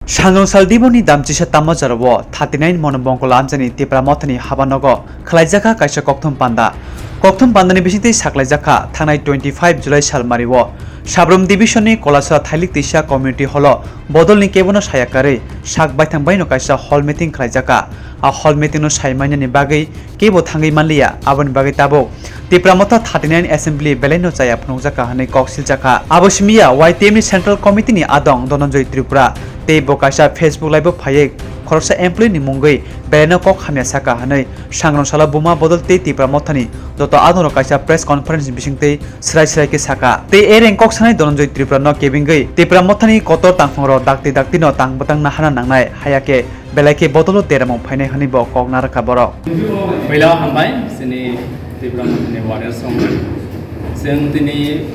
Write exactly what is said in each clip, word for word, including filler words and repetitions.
Sangrong sal Diboni damchisa tamo jorao thirty nine mono bongkol amchani Tipra Mothani habanogo khwlaijakha kaisa kokthum panda. Kokthum pandani bisingtwi saklaijakha thangnai twenty five July salmario Sabrum Division ni Kolasora Thailik Tisa Community Hall o bodolni kebono saya karwi sak baithang baino kaisa hall meeting khwlaijakha. A hall meeting no sai manani bagwi kebo thangwi manliya, aboni bagwi tabuk Tipra Motha thirty nine Assembly belai no chaya phunukjakha hwnwi kok siljakha. Abo simi ya Y T M ni Central Committee ni adong Dhananjoy Tripura tei bo kaisa Facebook live o phaiwi khoroksa employee ni mungwi belai no kok hamya saka hwnwi Sangrong salo buma bodol tei Tipra Mothani joto adongrok kaisa press conference ni bisingtwi swrai swrai khe saka. Tei ereng kok sanai Dhananjoy Tripura no kebengwi Tipra Mothani kotor tangphungrok dakti dakti no tang bwtang nahana nangnai, haya khe belai khe bodolo deramung phainai hwnwi bo kok narwkha borok. Puila hambai chini Tipra Mothani warriors rok. Chwng tini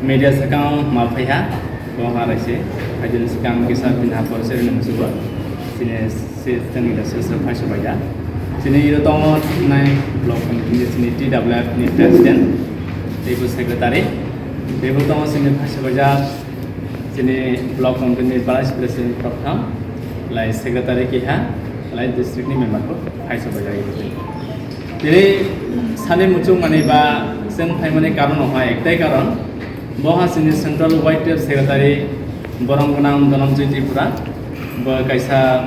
media swkang ma phaiha, bo ha raise. Haijani swkang kisa bini ha porse rwna musugo. Chini se chwngni da sesra phaisa baida. Chini iro tongo nai block committee ni chini T W F ni president, teibo secretary. Teibo tongo chini phaisa baida. Chini block committee ni vice president kotham, lai secretary keha, lai district ni member bo phaisa bajai. Tini sani muchung mani ba chwng phaimani karon no hai ektai karon. Bo ha chini central Y T F secretary borom gwnang Dhananjoy Tripura bo kaisa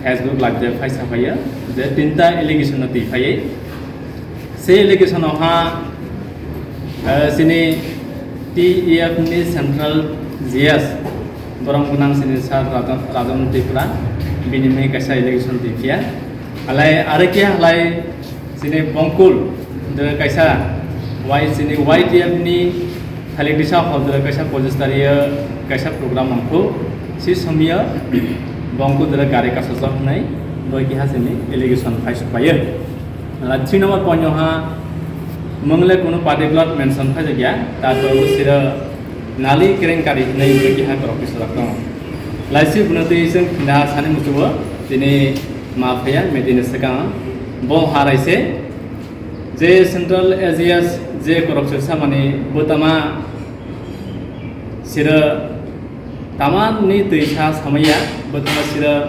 Facebook live de phaisa phaiya je tinta allegation no twi phaiwi. Se allegation o ha, eh, chini T E F ni central G S, borom gwnang chini sir Rajan, Rajan Tripura, bini mui kaisa allegation twi phiya. Halai aro khe halai chini Bongkul, de kaisa Y, chini Y T F ni Thalik Disa hall de kaisa pojistari kaisa program mangkhu, si somia Bongkul de gari kasajak hnai, bo khe ha chini allegation phai supaiyo. Ala three number point o ha, mwngle kunu particular mention khaijak ya, ta to sira nali kereng kari hinwi bwrwi keha korok tisajak tongo. Laisi buno twi chwng khina sani muchugo, tini ma phaiya, medini swkang bo ha raise, je Central A G S je korok se samani bwtama sira Tamani twi sa samaya, bo tongma sira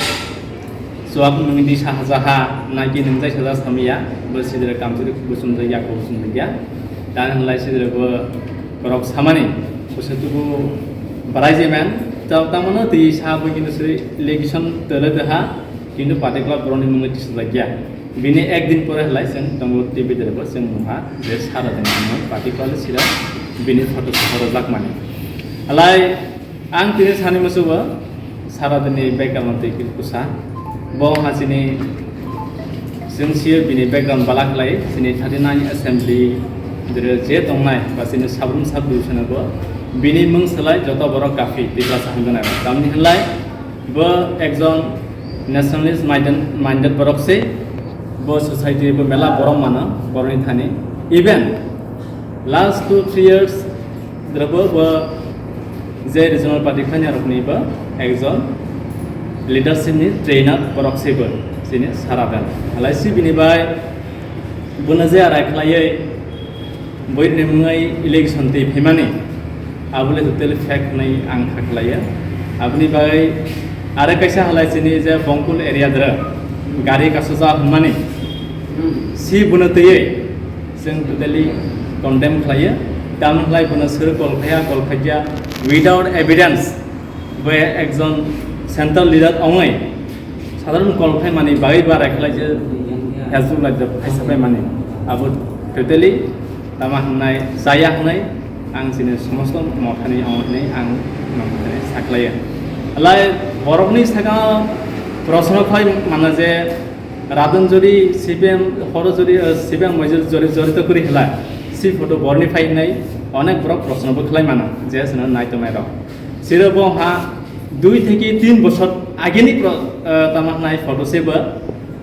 chuak nungdi sahajaha, naki nungjai saja samaya, bo sidira kamchwlwi bosongjak ya, bosongjak ya. Tani hwnlai sidira bo borok samani, bo se tubu barai je man, ta-, tamano twi sa bo kintu sri election tole deha, kintu particular borokni mungwi tisajak ya. Bini ekdin pore halai chwng tongo T V derebo chwng nukha je sara dini mungwi particular sira bini photo sohoro jakmani. Halai Ang tini sani musugo sara dini background twi kil kusa. Bo ha chini chwng sio bini background balak lai chini thirty nine assembly dire je tongnai ba chini sabrum sub division bo bini mung salai joto borok kafi Tiprasa hwnjanai. Tamni hwnlai bo ekjon nationalist minded, minded borok se. Bo society bo mela borok mano borokni thani. Even last two three years Drabo bo je regional party khainai rokni bo ekjon leadership ni trainer borok se bo chini sara bel. Halai si bini bai bono je arai khlaiwi boirni mungwi election twi phaimani abole totally fake hwnwi ang kha khlaiya. Aboni bai are kaisa halai chini je Bongkul area dra gari kasajak hwnmani si bono twiwi Chwng totally condemn khlaiyo. Tamni hwnlai bono sir call khaiya, call khaikya without evidence. Bo ekjon central leader ongwi sadharon call khaimani bagwi ba raikhlai je Facebook live rok khaisa paimani. Abo totally tama hwnai chaya hwnai ang chini somosto mothani ong hwnwi ang nongkhorni sakhlaiyo. Halai borokni saka proshno khlai mano je Radon jodi C P M horo jodi, eh, C P M major jodi jorito kuri hela, si photo borni phai nai onek borok proshno bo khlai mano je sino nai tongnai rok. Siro bo ha dui theke tin bosor ageni pro-, eh, tama nai photo se bo.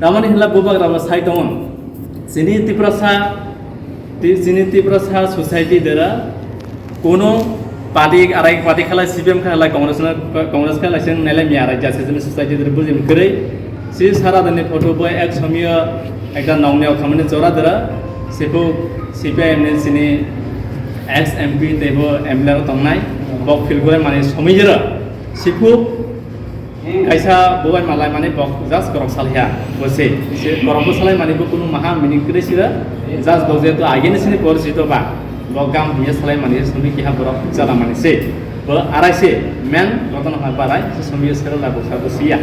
Tamani hela bubak rabo sai tongo. Sini Tiprasa Ti-, chini Tiprasa society dera kono party, arai party khalai C P M khalai Congress na, Congress khalai sing nele mi arai jase chini society dera bujim kwrwi. Si sara dani photo bo ek somiyo ekta nongni okhamani jora dera. Sipu C P I M ni chini ex M P tei bo M L A rok tongnai. Bok feel gore mani somi jera. Sipu Kaisa bubai malai mani bok just korok salaiha, bo se, se korok bo salai mani bo kunu maha meaning kwrwi sira, just bok jeto agini sini porjito ba, bok gam hiya salai mani sumi kiha borok jada mani se, bo arai se, men roton ha barai, se sumi sero la boksa bo siya.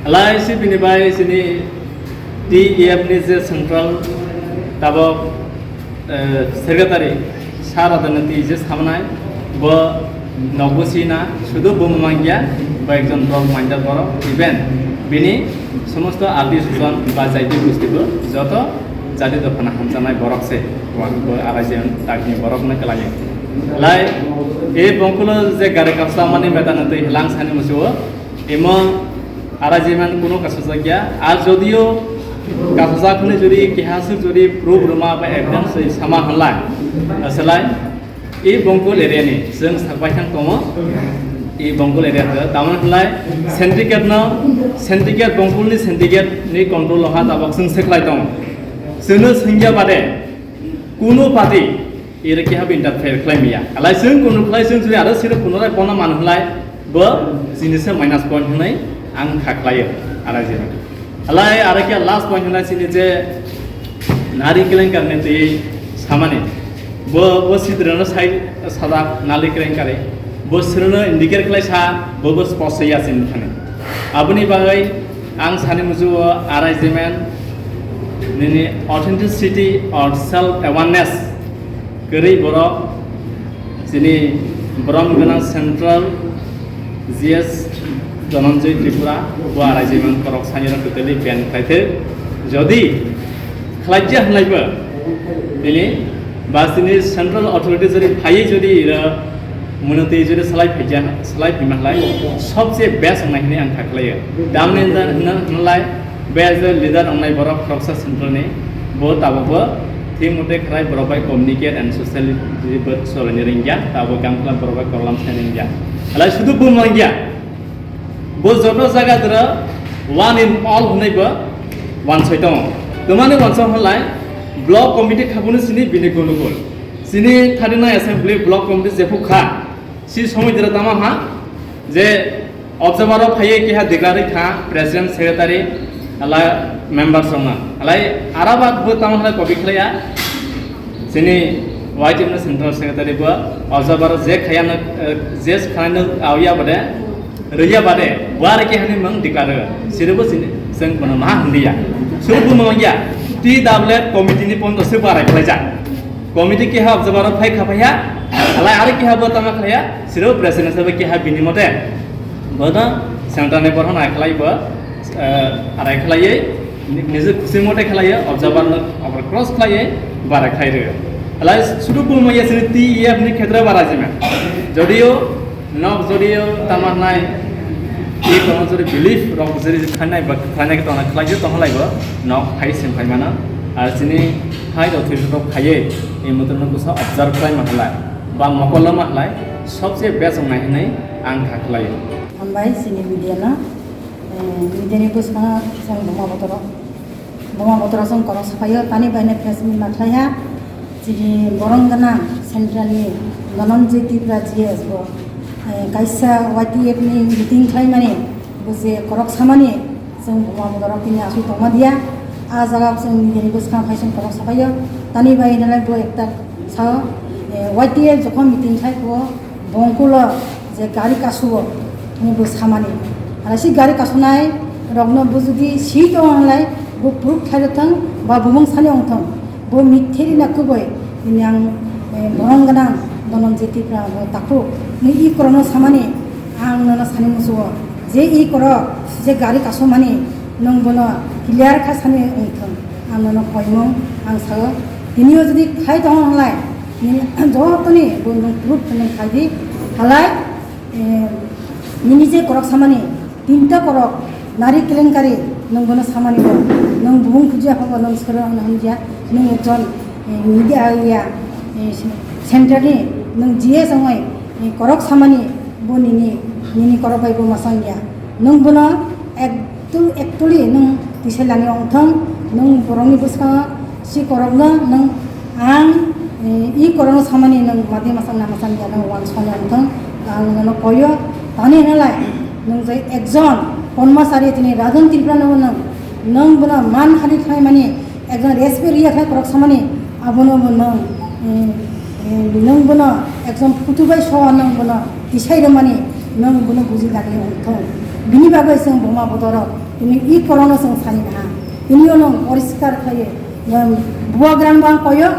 Alai se bini bai sini T E F ni je central tabok eh, secretary, sir Adanati je samnai, bo nokbo sina, sudu bo mangya, bo ekjon borok manjak borok, even bini somosto arti sujon ba jaiti gusti bo joto jati dophana hamjaknai borok se, bo arai je takni borok no kwlai. Lai, e bongkulo je gari kapsa mani meta nantwi hilang sani musuo, Imo arai jeman kuno kasajakya. Ar jodio kasajak hwnwi jodi keha swk jodi proof rwma ba evidence rwi sama hwnlai, asalai e Bongkol area ni chwng sakbai thang tongo. E Bongkol area khe tamo hwnlai syndicate no, syndicate Bongkol ni syndicate ni control o ha tabok chwng seklai tongo. Chwngno swngya bade kuno party ere keha bo interfere khlai maya. Alai chwng kunu khlai chwng chwng aro siro punorai bono man hwnlai bo chini se minus point hwnwi ang kha khlaio arai jero. Alai aro khe last point hwnlai chini je nari kelenkarni twi samani. Bo, bo sidreno sai sajak nali kelenkari. Bo sirno indicate khlai sa, bo, bo spot sai ya chini thani. Aboni bagwi ang sani mujuo arai jemen nini authenticity or self awareness kwrwi borok chini borom gwnang central G S Dhananjay Tripura bo arai jemen borok sanirok totally ban khlaithok. Jodi khlaijak hwnlaibo bini ba chini central authority jodi phaiwi jodi ira mwnotwi jodi salai phaijak, salai phima hwnlai sobse best wngnai hwnwi ang kha khlaio. Tamni hwnlai Be as a leader wngnai borok khoroksa central ni, bo tabukbo thik mote khwrai borok bai communicate and socially bo cholaini ringya, tabuk gamkhla borok bai kolam sai ringya. Alai sudu bo mangya, bo joto jaga dora one in all hwnwi bo wansoi tongo. Twmani wansok hwnlai block committee khabuni sini bini gunugul. Sini thirty-nine assembly block committee jephuk kha, si somoi dora tamo ha je observer o phaiwi keha declare kha president, secretary, ala member songma. Alai arabak bo tamo hwnlai kopi khlaiya. Chini Y T F ni central secretary bo observer je khaya no, eh, je khaya no auya bade, rwya bade, bo are keha ni mung declare. Sirbo chini, chwng bono ma hwnliya. Sirbo mung ya, T W F committee ni pondo se barai khlaijak. Committee keha observer o phai kha phaiya, alai are keha bo tamo khlaiya, sirbo president sabai keha bini mote. Bono central ni borok nai khlai bo, eh, arai khlaiwi, ni-, nijor khusi mote khlaiwi, observer no over cross khlaiwi, barai khlai rw. Alai sudu bo maya sini T E F ni khetre barai jima. Jodio, nok jodio, tamo hwnlai, i kono jodi belief rok jodi khlainai ba khlainai tongna khlai je tong lai bo, nok phai sim phai mano. Ar chini phai rok thwi rok phaiwi, i motor no kusa observe khlai ma hwnlai, ba mokol ma hwnlai, sobse best wngnai hwnwi ang kha khlaio. Hambai chini media no, eh, media ni bwskango chwng buma botoro, buma botoro chwng korok sapaio, tani baino press meet ma khlaiha, chini borom gwnang central ni Dhananjay Tripura G S bo, eh, kaisa Y T F ni meeting khlaimani, bo je korok samani, chwng buma botoro tini asui tongma dia, a jaga chwng media ni bwskango phai chwng korok sapaio, tani bai hinalai bo ekta sao, eh, Y T F jokhon meeting khai kho, Bongkulo je gari kasuo, ni bo samani. Ara si gari kasunai rokno bo jodi si tong hwnlai, bo proof khlai thang ba bumung sani ong thang. Bo mitheri na kuboi, ini ang, eh, borom gwnang Dhananjay Tripura bo takhuk. Ni i korono samani, ang nono sani musuo. Je i koro, je gari kasumani, nwng bono clear kha sani ong thang. Ang nono koimung, ang sao. Tini o jodi khai tong hwnlai, Nini jotoni bo nwng proof nwng khaidi halai, eh, nini je korok samani, tinta korok nari kelenkari nwng bono samani bo, nwng bumung khujiya phago nwng soro hwnwi hamjiya, nwng ekjon, eh, media ya, eh, center ni nwng G S wngwi, eh, korok samani bo nini, nini korok bai bo masang ya. Nwng bono ek Tw actually nwng twisalani ongthong, nwng borokni bwskango si korokno nwng ang, eh, i korokno samani nwng mati masang na masang ya nwng wansukmani ongthong, ang nono koyo, tani hinalai, Nwng je ekjon Padmachari tini Radon Tripura no nwng, nwng bono man hali khlai mani, ekjon respect riya khlai korok samani, abono bo nwng, eh, eh, nwng bono ekjon phutu bai so nwng bono tisai rwmani, nwng bono buji dagi wngthong. Bini bagwi chwng buma bodorok tini i korokno chwng sani naha. Tini o nwng poriskar khlaiwi, nwng bubagrang bang koyo,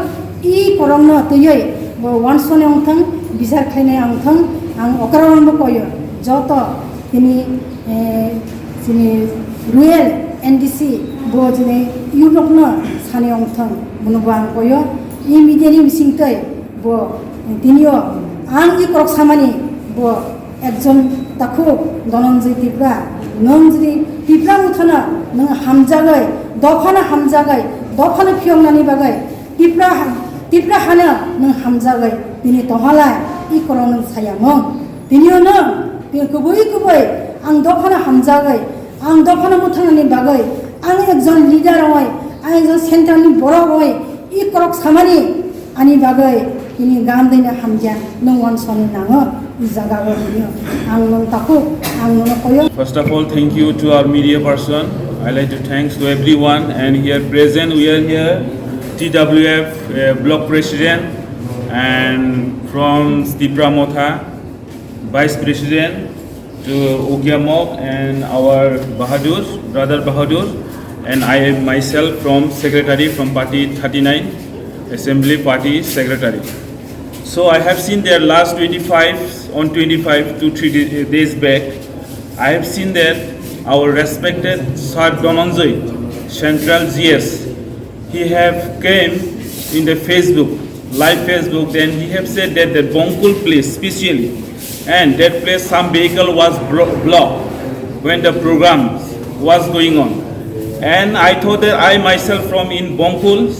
i korokno twiwi bo wansoni wngthong, bichar khlainai wngthong, ang okorokno bo koyo. Joto tini, eh, chini Rural N D C bo chini yurokno sani wngthong, bono bo ang koyo. I media ni bisingtwi bo tini o ang i korok samani bo ekjon takhuk Dhananjay Tripura, nwng jodi Tripura wngthana nwng hamjagwi, dophano hamjagwi, dophano phiyoknani bagwi Tripura ha-, Tripura hano nwng hamjagwi tini tonghalai i korok nwng sayamung. Tini o nwng, tini kubui kubui ang dophano hamjagwi, ang dophano mwthangnani bagwi, ang ekjon leader oi, ang ekjon central ni borok oi, i korok samani ani bagwi tini gam dina hamya nwng wansoni nango, i jaga o tini o ang nwng takhuk, ang nwng koyo. First of all, thank you to our media person. I like to thanks to everyone and here present. We are here, T W F, uh, block president and from Tipra Motha. Vice President, to Ukiamok and our Bahadur, brother Bahadur, and I am myself from secretary from party thirty-nine, Assembly Party Secretary. So I have seen their last twenty-five, on twenty-five to three da-, days back, I have seen that our respected Sir Dhananjay, Central G S, he have came in the Facebook, live Facebook, then he have said that the Bongkul place specially, and that place some vehicle was bro-, blocked when the program was going on. And I thought that I myself from in Bongkul,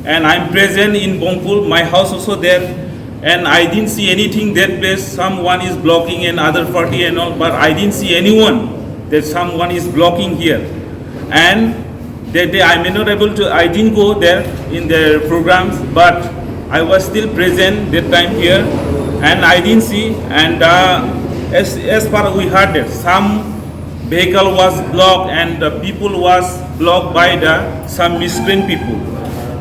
and I'm present in Bongkul, my house also there, and I didn't see anything that place, someone is blocking and other party and all, but I didn't see anyone that someone is blocking here. And that day I may not able to, I didn't go there in their programs, but I was still present that time here, and I didn't see. And uh, as, as far we heard that some vehicle was blocked and the people was blocked by the some miscreant people,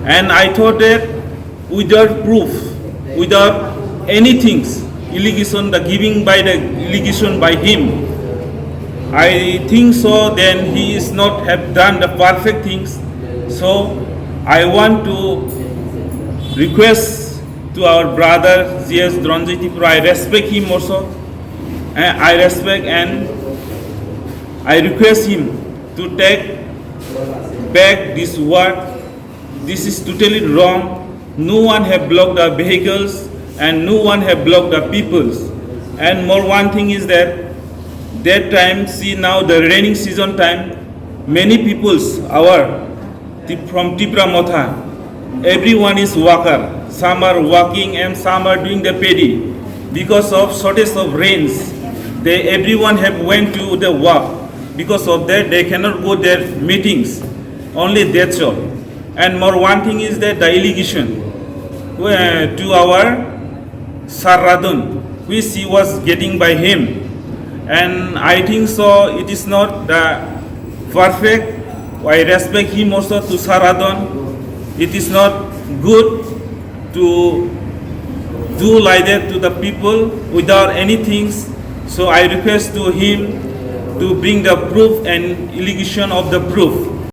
and I thought that without proof, without anything, allegation, the giving by the allegation by him, I think so, then he is not have done the perfect things. So I want to request to our brother G S Dhananjay Tripura. I respect him also. Eh, I respect and I request him to take back this word. This is totally wrong. No one have blocked the vehicles and no one have blocked the peoples. And more one thing is that that time, see now the raining season time, many peoples our Tip-, from Tipra Motha, everyone is worker. Some are working and some are doing the paddy. Because of shortage of rains, they everyone have went to the work. Because of that, they cannot go their meetings. Only that's all. And more one thing is that the allegation, uh, to our Sir Radon, which he was getting by him. And I think so, it is not the perfect. I respect him also to Sir Radon. It is not good to do like that to the people without anything. So I request to him to bring the proof and allegation of the proof.